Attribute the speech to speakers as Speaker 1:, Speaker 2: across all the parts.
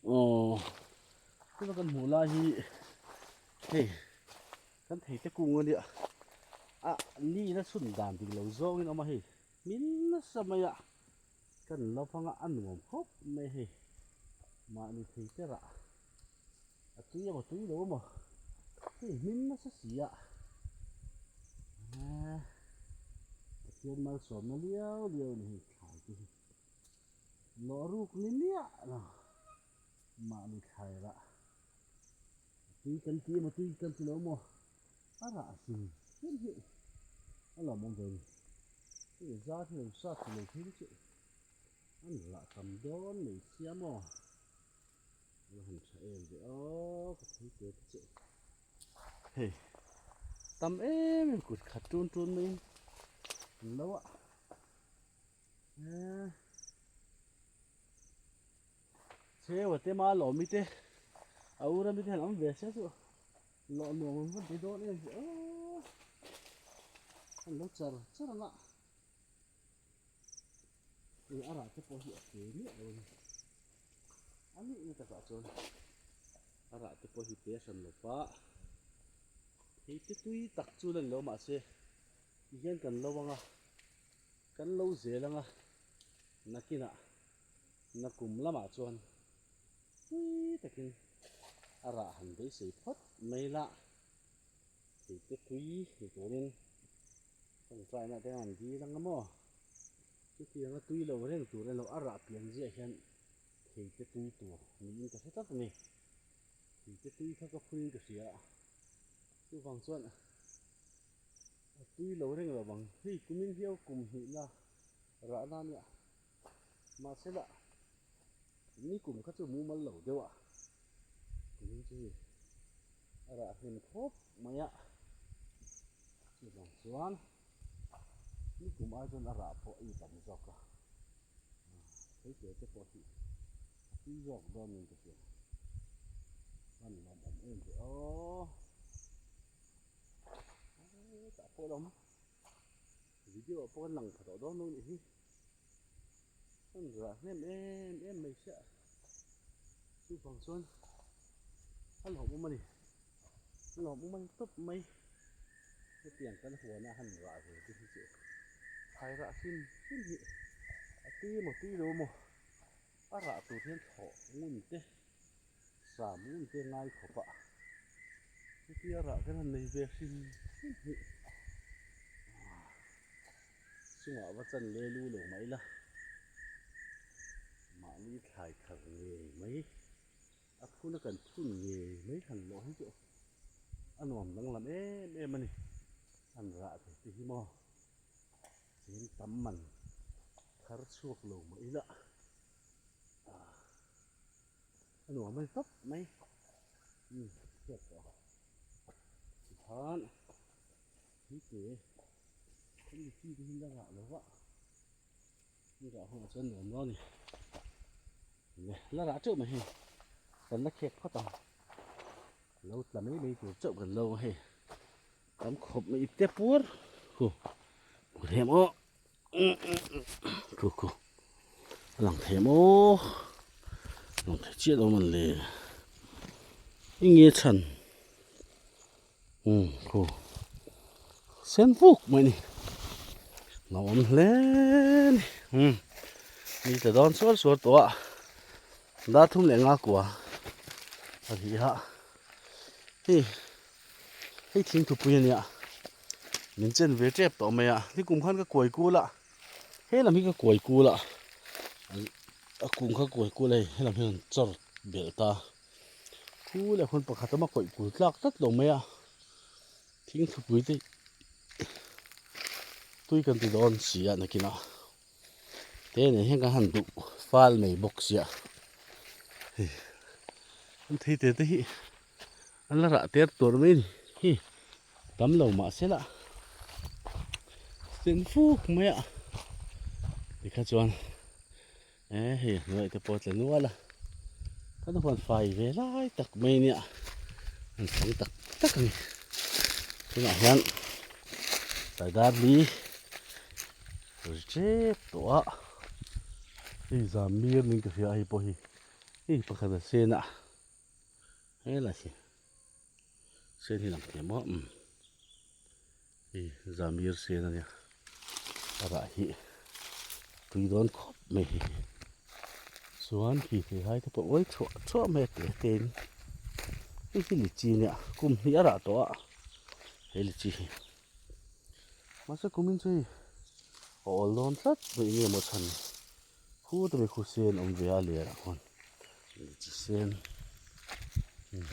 Speaker 1: Aw tuna kan hmuh lai hi hei kan thei te kung ania a nihna chhun dan dik lo zawngin a awm a hei hmin nasa mai a kan lo hmang a a nuam khawp mai a hei mahni thei te rah a tui emaw tui lo emaw hei hmin nasa si a eee Pathian malsawmna liau liau a ni hei thlai te hi. Lawh ruk ni miah lo mahni thlai rah a tui kan ti emaw tui kan ti lo maw a rah hrim hrim hi a lawmawm ve a ni. Hei zar hi lo sat ta lo phei chu an rah tam dawn mai sia maw a la han tha em ve aw ka thei te te chu hei tam em em kut khat tun tun mai in lo a. Cheu a te ma lawm i te a ur ami te han awm ve se chu lawh nuam an va ti dawn em chu aw an lo char char ang a ih a rah te pawh hi a te miah lo a ni a nih na takah chuan a rah te pawh hi te a hran lo va thei te tui tak chu la ni lo mahse ti hian kan lo ang a. Kan lo zel anga nakinah nakum lamah chuan tui takin a rah han beisei phawt mai la, theite tui ni turin tawngtaina te han dil anga maw? Chutianga tui lo reng tur elo a rah pian ziah hian theite tui tur niin ka hre tlat a ni. Theite tui kha ka phuin ka hria a, chuvang chuan. A tui lo reng lo ang. Hei kumin hiau kum hnih la rah na nia. Mahse la ni kum kha chu mumal lo deuh a. Kumin chu hei a rah hnem khawp mai a. Chuvang chuan ni kum ai chuan a rah pawh a tam zawk a. Thei te te pawh hi a tui zawk dawn niin ka hria. An lawmawm em ve aw. Hetah pawh lawm video ah pawh kan lang pha tawh dawn lo nih hi an rah hnem em em mai sia chuvang chuan a lawmawm a ni a lawmawm a ni tawp mai hetiang kan huan a han rah ve te hi chu thlai rah hrim hrim hi a tui emaw tui lo emaw a rah tur hian thlawh ngun te. Sam ngun te ngai khawp a, chutia rah kan han nei ve hrim hrim hi chungah va chan le lu lo mai la, mahni thlai thar ngei mai, a phun a kan phun ngei mai han lawh hi chu a nuam danglam em em a ni, an rah thei te hi maw cheng tam man thar chhuak lo mah ila. A nuam mai tawp mai umm hriat tawh tikhan thute kan mi chi te hi la rah lo va ni rah hunah chuan nuam lo a ni le la rah teuh mai hei kan la khek phawt ang lo tla mai mai tur chauh kan lo ang hei tam khawp mai ipte pur hu hmu them aw. Khu khu a lang thei maw lang thei chiah lo man le eng nge chhan umm khu sen vuk mai ni lo awm hle ni umm ni tla dawn suar suar tawh a dar thum leh nga kua a ni a hei Hei thingthupui a nia min chen ve tep tawh mai a ni kum khan ka kuai kul a he lam hi ka kuai kul a a kum kha kuai kul a hei he lam hi a rawn chawr belh ta khu leh hun pakhat awm a kawih kul tlak tlat lo mai a thingthupui te tui kan ti dawn si a nakinah te nen hian kan han duh fal mai bawk sia hei an thei te te hi. An la rah ter tur mai a ni hi tam lo mah se lah sen fuk mai a tikha chuan eh hei hnuai te pawh tla nual a kan huan fai ve lai tak mai nia an fang tak tak a ni tunah hian tlai dar li ri tep tawh a hei zam mir niin ka hria a hei pawh hi. Hei pakhat a sen a, helai hi sen hi lang thei maw umm hei zamir sen a nia a rah hi tui dawn khawp mai hei chuan khi thei hai te pawh uai thuah thuah mai a te te in hei hi lichi nia kum hnih a rah tawh a he lichi hi mahse kumin chu hei a awl dawn tlat mai nge maw chhan. Khu te mai khu sen awm ve a ler ah khuan chi sen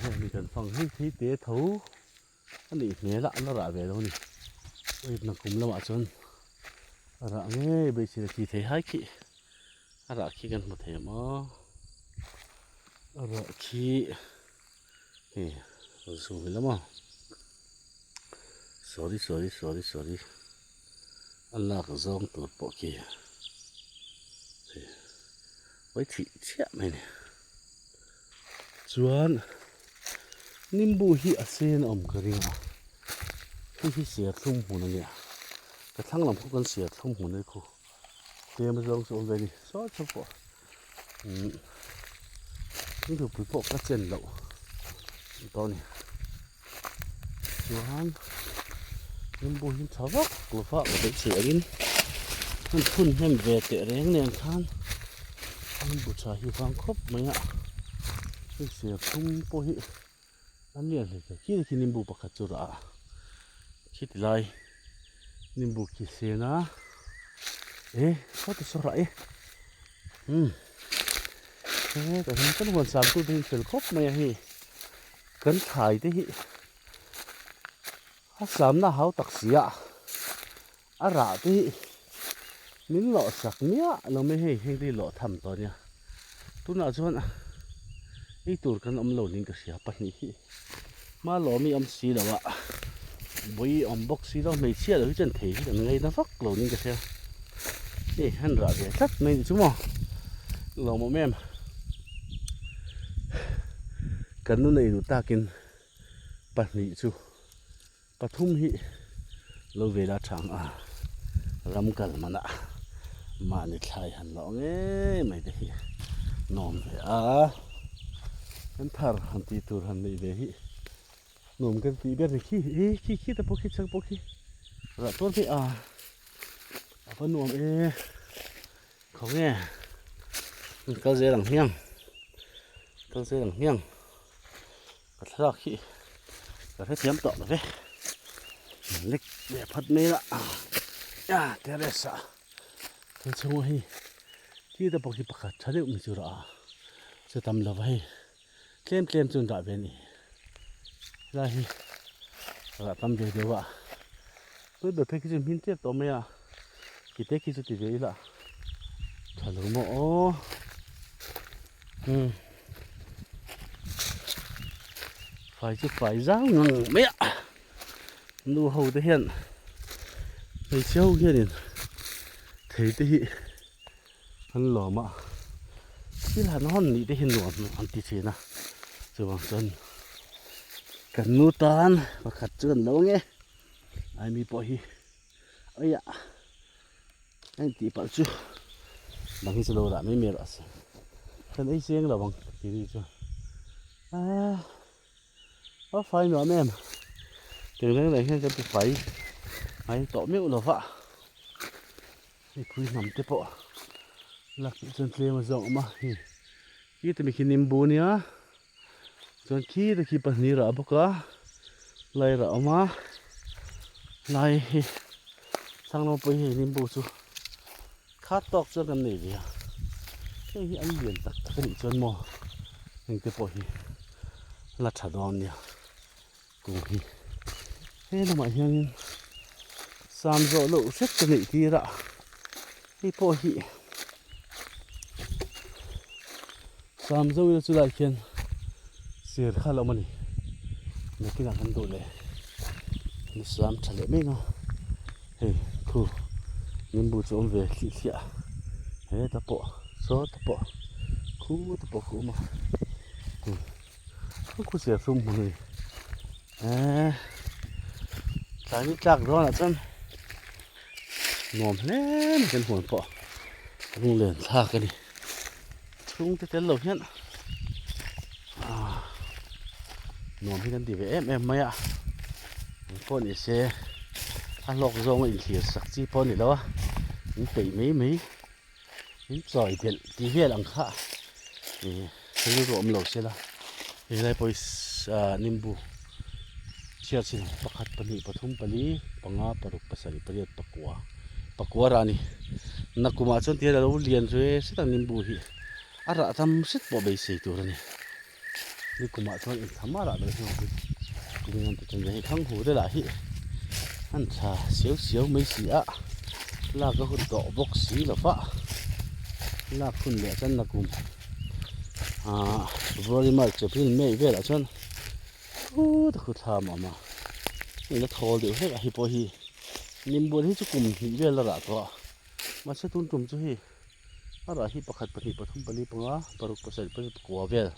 Speaker 1: heng hi kan fang hei thei te tho a nih hmel a la rah ve lo a ni awitna kum lamah chuan a rah ngei beisei a thi thei hai khi a rah khi kan hmu thei ang aw a rah khi hei zoom ila maw sorry sorry sorry sorry. A lak zawng tur pawh khi hawi thih chiah mai a ni. Chuan nimbu hi a sen a awm ka ring a, hei hi serthlum hmun a nia, ka thlang lam khu kan serthlum hmun a ni khu tlem zawng chu awm ve a ni saw saw pawh umm thingthupui pawh ka chen loh tawh a ni. Chuan nimbu hi tha vak lova ka beisei angin an phun hnem ve teh reng nen khan nimbu tha hi vang khawp mai a hei serthlum pawh hi a lian hle thei khi khi nimbu pakhat chu rah a khiti lai nimbu khi sen a e sawti saw rah e umm hetah hian kan huan sam tute hi an fel khawp mai a hei. Kan thlai te hi a samna hau tak si a, a rah te hi min lawh sak miah lo mai hei, heng te hi lawh tham tawh a nia. Tunah chuan ei tur kan awm lo niin ka hria pahnih hi hma lawm i awm si lo a, bawi i awm bawk si lo, hmeichhia lo hi chuan thei hi kan ngaina vak lo niin ka hria. Hei han rah ve tlat mai ni chu maw lawmawm em. Kan nu nei duh takin pahnih chu pathum hi lo ve la chang a, ram kal manah mahni thlai han lawh ngei mai te hi nuam ve a, kan thar han tih tur han neih ve hi nuam kan tih ber ni khi e khi khi te pawh khi chang pawh khi rah tuar mai a, a va nuam e. Khawnge kal zel ang hmiang kal zel ang hmiang ka thlalak hi ka hrethiam tawh lo ve lek ve phat mai la a terrace ah thil chhunga hei khi te pawh khi pakhat tha deuh mai chu rah a che tam lo va hei tlem tlem chu an rah ve a ni helai hi rah tam ve deuh a tui ber phei khi chu hmin tep tawh mai a ti te khi chu ti ve ila tha lo maw aw umm fai chu fai zau ngang mai a nu ho te hian hmeichhe ho hianin thei te hi an lawm a thil han hawn nih te hi nuam an ti thin a chuvang chuan kan nu tan pakhat chu kan lo nge ai mi pawh hi aia a intih palh chu dang hi chu lo rah mai mai rawh se kan ei cheng lo ang tih ni chuan aaa a fai nuam em teng reng reng hian kan ti fai ngai tawh meuh lo va hei phui hnam te pawh lak tih chuan tlem a zawng awm a hei khi te mi khi nimbu ania chuan khi te khi pahnih rah bawk a lai rah awm a lai hi thlang lam pawh hi hei nimbu chu khat tawk chuan kan nei ve a hei hi an lian tak tak anih chuan maw heng te pawh hi la tha dawn nia kung hi he lamah hianin sam zawh loh hret ka neih tir a hei pawh hi sam zo ila chulaiah khian ser kha a lo awm a ni nakinah kan duh leh ni sam tha leh mai ang a hei khu nimbu chu a awm ve thliah thliah heta pawh saw te pawh khu te pawh khu a awm a. Khu ser thum hmun a ni eee tlai ni tlak dawnah chuan nuam hle mai kan huan pawh lunglen thlak a ni chhungte tel lo hian. Nuam hi kan ti ve em em mai a, eng pawh ni se a hlawk zawnga inthlir sak chi pawh a ni lo a, min peih mai mai, min chawi belh tih vel ang kha ih rilru awm lo se la, helai pawh hi ah nimbu chhiar chin pakhat pahnih pathum pali panga paruk pasarih pariat pakua pakua rah a ni. Nakumah chuan tihian a lo lian ve hret a nimbu hi a rah tam hret pawh beisei tur a ni. Ni kumah chuan engtham a rah loh hian hi kumin an ti ṭan ve hei thlang hu te lah hi an tha siau siau mai si a lak a hun tawh bawk si lo va lak hun leh chuan nakum ahh February March April May velah chuan khut a khut thlam a awm a hei la thawl deuh hlek a hei pawh hi nimbual hi chu kum hnih vel a rah tawh a mahse tun tum chu hei. A rah hi pakhat pahnih pathum pali panga paruk pasarih pariat pakua vel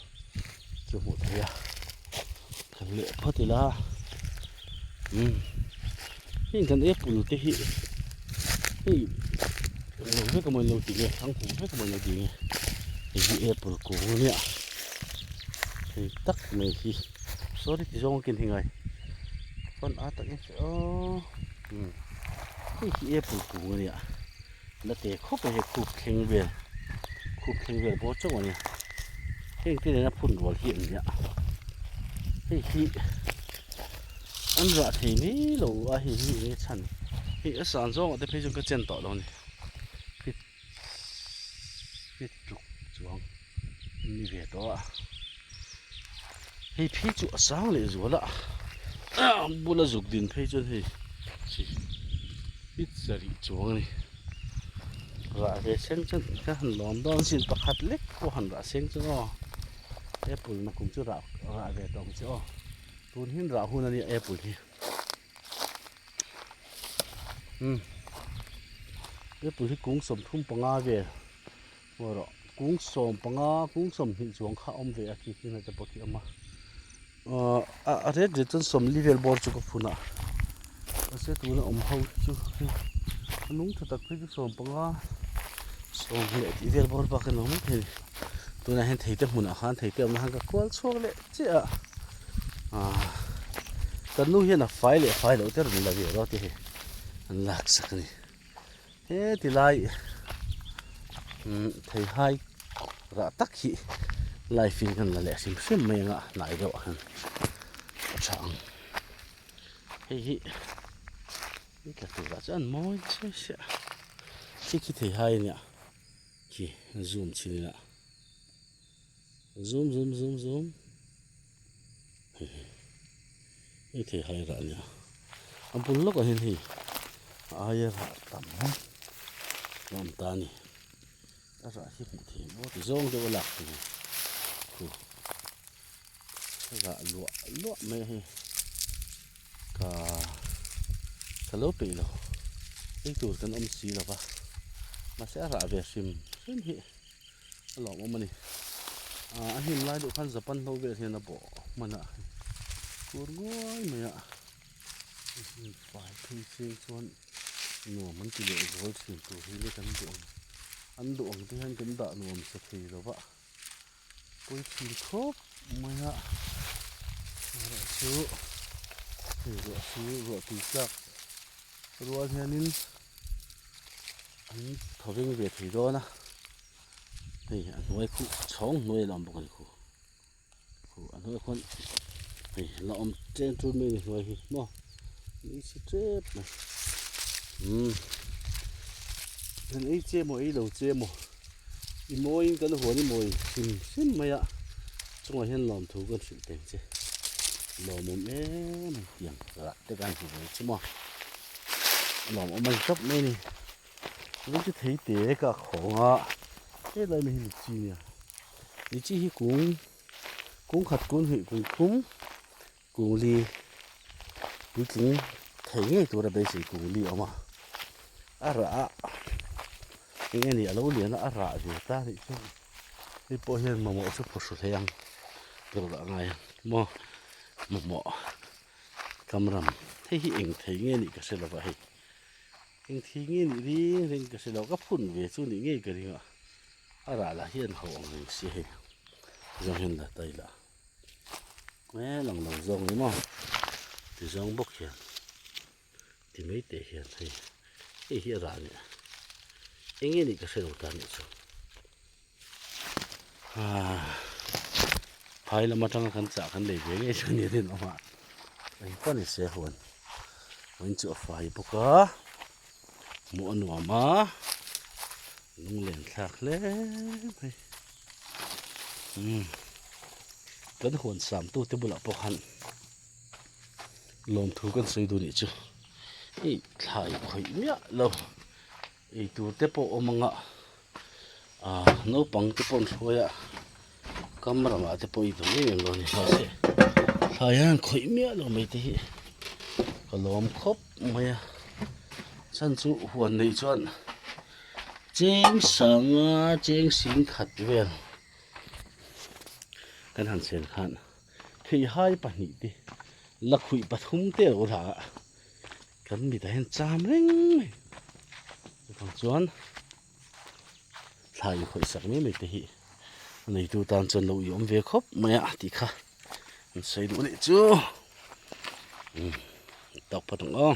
Speaker 1: chu hmuh theih a kan leh phawt ila umm heng kan apple te hi hei lo vek amaw in lo ti nge thang hum vek amaw in lo ti nge hei hi apple kung ania hei tak mai hi sorry ti zawng a ken hi ngai chuan a tak em aw umm hei hi apple kung ania. La te khawp a hei khup thleng vel khup thleng vel bawr chauh a ni heng te nena phun rual hi an nia hei hi an rah thei mai lo a hei hi enge chhan hei a san zawng ah te phei chuan ka chen tawh lo a ni fit fit tluk chuang an ni ve tawh a hei phei chu a sang leh zual a bula zuk din phei chuan hei chi. Hit sarih chuang a ni. Rah ve seng chuan ka han lawm dawn sin pakhat lek pawh han rah seng chu aw. Apple na kum chu rah rah ve tawh ang che aw. Tun hin rah hun a nia apple hi. Umm apple hi kung 35 vel maw rawh kung 15 kung 20 chuang kha a awm ve a khi khi hna te pawh khi a awm a. Ahh a ret ret chuan 40 vel bawr chu ka phun a mahse tuna awm ho chu hei a nung tha tak phei chu 15 sawmhnih tih vel bawr bak a ni awm mai thei a ni tunah hian thei te hmunah khan thei te awmna khan ka kual chhuak leh chiah a ahh kan nu hian a fai leh fai loh te rawn la ve rawh tih hei an lak sak a ni. He tilai umm theihai rah tak hi live in kan la leh hrim hrim mai anga hnai deuh ah hian a tha ang hei hi i tla tur ah chuan mawi chiai chiah khi khi theihai a nia khi zoom chhin ila zoom zoom zoom zoom hei theihai rah a nia a bul lawkah hian hei a aia rah tam a awm ta a ni a rah hi hmuh theih maw ti zawng deuh a lak tur khu rah luah luah mai a hei ka ka lo peih lo ei tur kan awm si lo va mahse a rah ve hrim hrim hi. A lawmawm a ni. Aaa a hnim lai deuh khan Japan hlo vel hian a bawh hman a tur nguai mai a fai phei cheng chuan nuam an ti leh zual thin tur hi le kan duh ang an duh ang te hian kan dah nuam sa thei lo va pawi thin khawp mai a erawh chu hei ruah chu ruah tui tlak rual hianin. An thaw veng ve thei dawn a hei a hnuai khuh chhawng hnuai a la awm bawk a ni khuh khuh a hnuai khuan hei la awm chen chun mai a ni hnuai hi maw ni si tep mai umm kan ei che maw ei lo che maw i mawiin kan huan i mawi hrim hrim mai a chungah hian lawmthu kan hrilh teng che lawmawm em em tiang rah te kan hmu ve chu maw. Lawm awm a ni tawp mai a ni chu chu thei te ka khawng a helai mai hi lichi a nia lichi hi kung kung khat kung hnih kung thum kung li puitling thei ngei tura beisei kung li a awm a a rah a eng nge ni a lo lian a a rah ve ta a nih chuan hei pawh hian mamawh chu phawrh hlei ang tur a ngai ang maw mamawh. Kamram hei hi eng thei nge nih ka hre lova hei eng thei nge nih ring ring ka hre lo ka phun ve chu nih ngei ka ring a a rah lah hian ho ang reng si hei zawng hian la ta ila. E lang lo zawk ni maw ti zawng bawk hian ti mai teh hian hei hei hi a rah nia eng nge nih ka hre lo ta nih chu ah phai lam atanga kan chah kan lei ve ngei chu nia rinawm a eng pawh ni se huan huan chu a fai bawk a hmuh a nuam a lunglen thlak hle mai. Umm kan huan sam tute bulah pawh khan lawmthu kan sawi duh nih chu hei thlai khawih miah lo eitur te pawh awm ang a ah naupang te pawh an hruai a kam ramah te pawh ei duh em em lo a ni mahse thlai hian an khawih miah lo mai te hi ka lawm khawp mai a chhan chu huan neih chuan. Cheng sanga cheng sing khat vel kan han chen khan theihai pahnih te lakhuih pathum te a lo dah a kan mitah hian cham reng mai chuvang chuan thla inkhawih sak mai mai te hi a neitu tan chuan lo i awm ve khawp mai a tih kha an sawi duh a nih chu tawk phawt ang aw.